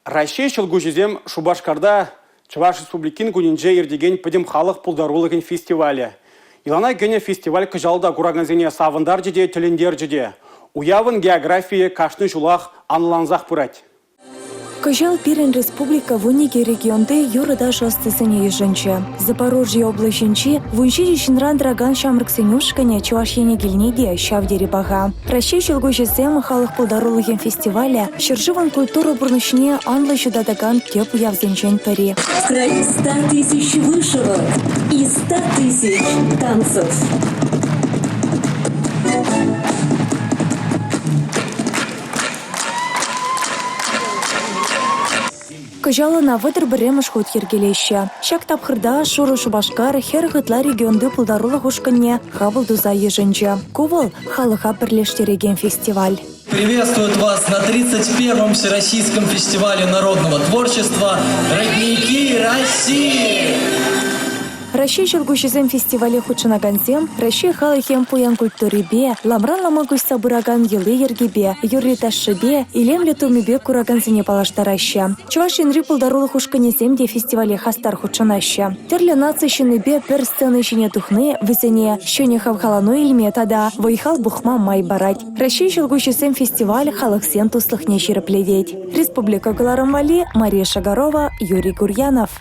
Раҫҫей ҫӑлкуҫӗсем Шупашкарта Чӑваш Республикин кунӗнче иртекен пӗтӗм халӑх пултарулӑхӗн фестивалӗ. Йӑлана кӗнӗ фестиваль кӑҫал та куракансене савӑнтарчӗ те, тӗлӗнтерчӗ те. Уявӑн географийӗ кашни ҫулах анлӑлансах пырать. Кӑҫал пирӗн республика 12 регионти юрӑ-ташӑ ӑстисене йышӑнчӗ. Запорожье облаҫӗнчи 17 ҫынран тӑракан ҫамрӑксен ушкӑнӗ Чӑваш Ене килни те ҫав тери паха. Раҫҫей ҫӑлкуҫӗсем халӑх пултарулӑхӗн фестивалӗ ҫӗршывӑн культура пурнӑҫне анлӑ ҫутатакан тӗп уявсенчен пӗри. В краю 100 тысяч вышивок и 100 тысяч танцев. Кӑҫал ӑна 31-мӗш хут йӗркелеҫҫӗ. Ҫак тапхӑрта Шурӑ Шупашкар 40 ытла регионти пултарулӑх ушкӑнне хапӑл туса йышӑнчӗ. Ку вӑл халӑха пӗрлештерекен фестиваль. Приветствует вас на 31-м Всероссийском фестивале народного творчества «Родники России». Раҫҫей ҫӑлкуҫӗсем фестивале хутшӑнакансем Раҫҫей халӑхӗн пуян культурипе, ламран лама куҫса пыракан йӑли-йӗркипе, юрри-ташшипе, илемлӗ тумӗпе куракансене паллаштараҫҫӗ. Чӑваш Енри пултарулӑх ушкӑнӗсем те фестивале хастар хутшӑнаҫҫӗ. Тӗрлӗ наци ҫыннипе пӗр сцена ҫине тухни вӗсене ҫӗнӗ хавхалану илме тата вӑй-хал пухма май парать. Раҫҫей ҫӑлкуҫӗсем фестиваль халӑхсен туслӑхне ҫирӗплетет. Республика кӑларӑм валли Мария Шагарова, Юрий Гурьянов.